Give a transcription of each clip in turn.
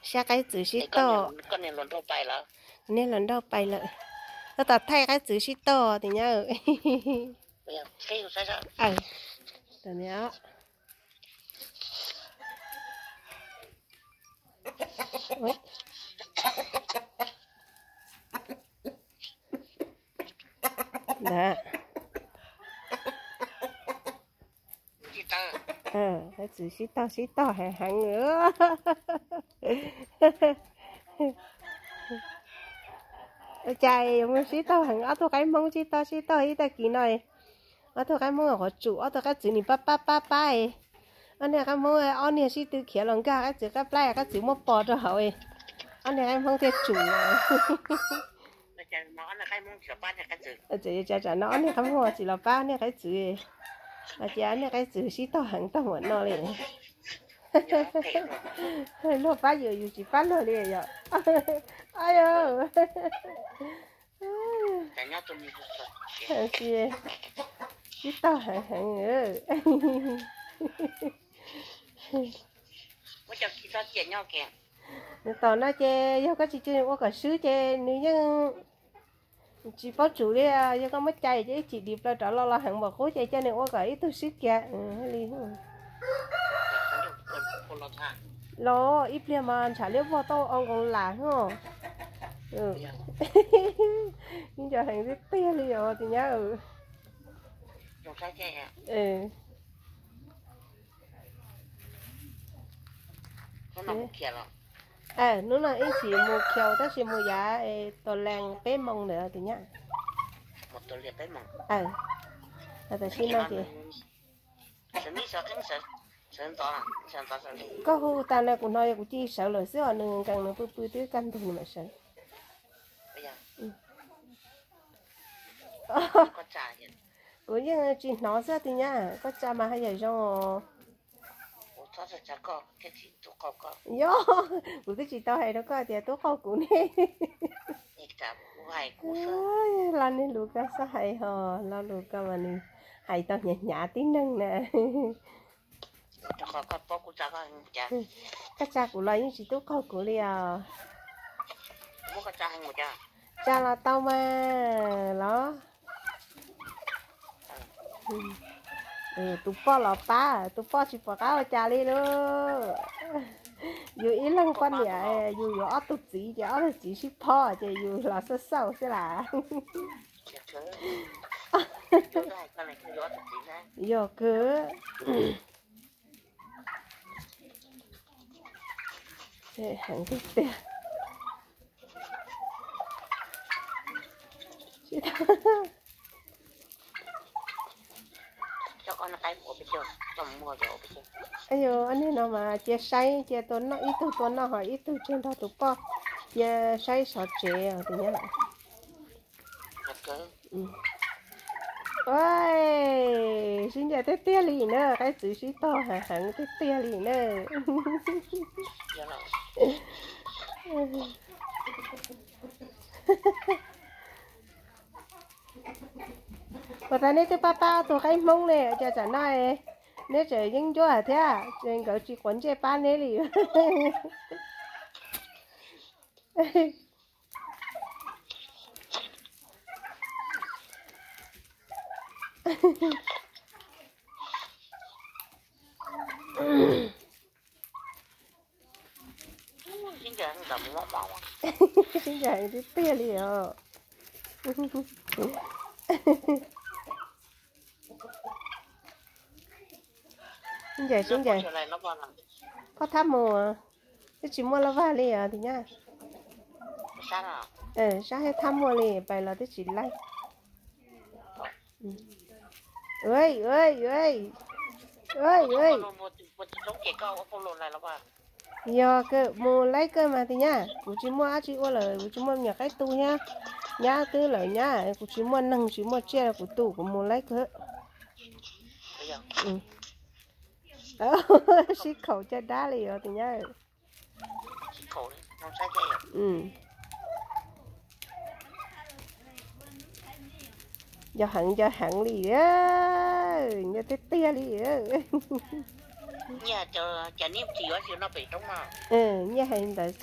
Saib qaib txwv sib tog. Niag hluas nraug pais lawm. Tab tom thaij qaib txwv sib tog tiag nyab. Qaib txwv sib tog sib tog heev heev. Ua cas yuav mus sib tog heev, ob tug qaib hmoob sib tog sib tog ib tag kis no. Ob tug qaib hmoob qhuav tsum, ob tug qaib txwv nim pab pab pab pab. Ob niag qaib hmoob ob niag sib tw khiav los nkag qaib txwv qab plab, qaib txwv muab pos rau hauv. Ob niag qaib hmoob thiaj tsum. Txawm yuav cas tsam no ob niag qaib hmoob tsis los pab niag qaib txwv. Ua cas niag qaib txwv sib tog heev tag npaum no li. Luag pab yus, yus tsis pab luag li yom. Sib tog heev heev. Nws tom no ces yog koj tsis cia nws ua kom swb ces nws yeej tsis paub tsum li. Yog koj muab cais ces ib chim dim plaws rov los los heev npaum qub ces cia nws ua kom ib tug swb kiag li. Los ib pliag mas ntshav liab vog tau o nkoos lam hos. Ib nco heev tiag tiag li os tus nyab. Hnub no ib chim mus khiaus tab sis mus yav tos lees peb moos ntawd tus nyab. Tam sim no ces koj hu tas na kuv hnov yog kuv cia li sawv lawm xwb os, nws nkees nws pw pw twb kaj ntug nws mam sawv. Kuv yeej tsis hnov xwb tus nyab, koj tsa mas haj yam zoo os. Yog, kuv twb tsis tau hais rau koj tias tub qaug kuv ne. Los niag lus koj xav hais ho, lo lus koj mas nws hais tau hnyav hnyav tib neeg na. Koj tsa kuv los yeej tsis tub qaug kuv li os. Tsa los tau mas los. Tus poj los pab, tus poj tsis pom qab ua cas li lauj. Yus ib leeg poj niam, yus yuav ob tug txiv ces ob tug txiv sib phob ces yus los xauj xauj xwb las. Yog kawg. Heev tiag tiag. Yus, ob niag no mas cia saib, cia tua noj, ib tug tua noj ho ib tug tseg nrog tus poj, cia saib sov tsev os tus nyab. Sib ncaim tiag tiag li na, qaib txwv sib tog heev heev tiag tiag li na. Puas tas neb twb pab pab tus qaib hmoob ne, cas tsam no neb tseem yeeb ncuab thiab, nkawd tsis quav ntsej pab neb li. Sib ncaim heev tiag tiag li os. Sib ncaim sib ncaim. Koj thab mus, twb tsis muaj laj vaj li os tus nyab. Sab thiab thab muaj li, pais los twb tsis laib. Yog kawg mus laib kawg mas tus nyab, kuv tsis muaj dab tsi ua lawm, kuv tsis muaj me nyuam qaib tu thiab, nyab twb lawm nyab, kuv tsis muaj neeg tsis muaj tsiaj kuv tu, kuv mus laib kawg. Sib khaum caj dab li os tus nyab. Nco heev nco heev li, nco tiag tiag li. Nyiaj hais li ntawd.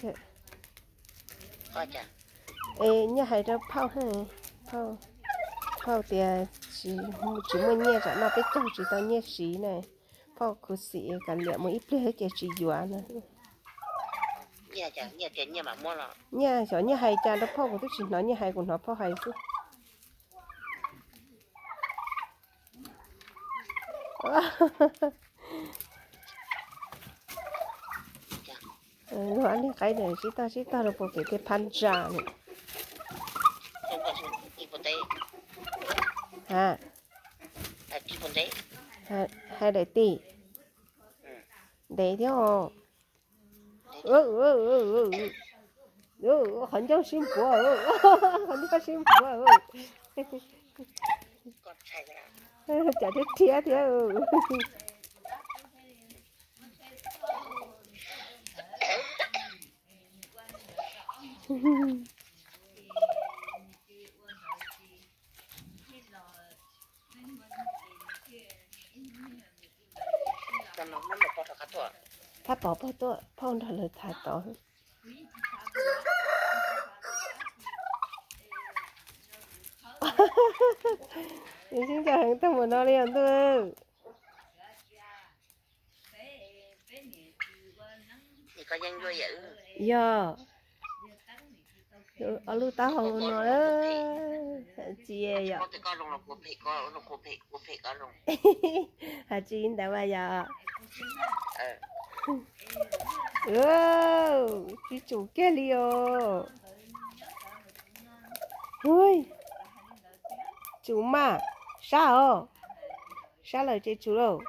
Es nyiaj hais rau phauj, phauj tias tsis muaj nyiaj tsam no peb caug tsis tau nyiaj siv na. Phauj khuv xim kav liam mus ib pliag ces tsis yuav no. Nyiaj xyov nyiaj hais cas rau phauj, kuv twb tsis hnov nyiaj hais, kuv hnov phauj hais xwb. Luag ob niag qaib sib tog sib tog rau puag pem tej phab ntsa. Ha, hais daim tim ntev thiab. Qhov ncauj sib npuav, qhov ncauj sib npuav. Cas thiab thiab thiab. Thaj Pov pog tuaj, phauj nrog lawv tham tod. Sib ntso heev tag mus no li os ntuj. Yog, ob lub taub hau no tsis yog. Hais tsis ntawd mas yog. Tsis tsum kiag li os. Tsum mas, sab os, sab lawm ces tsum lauj.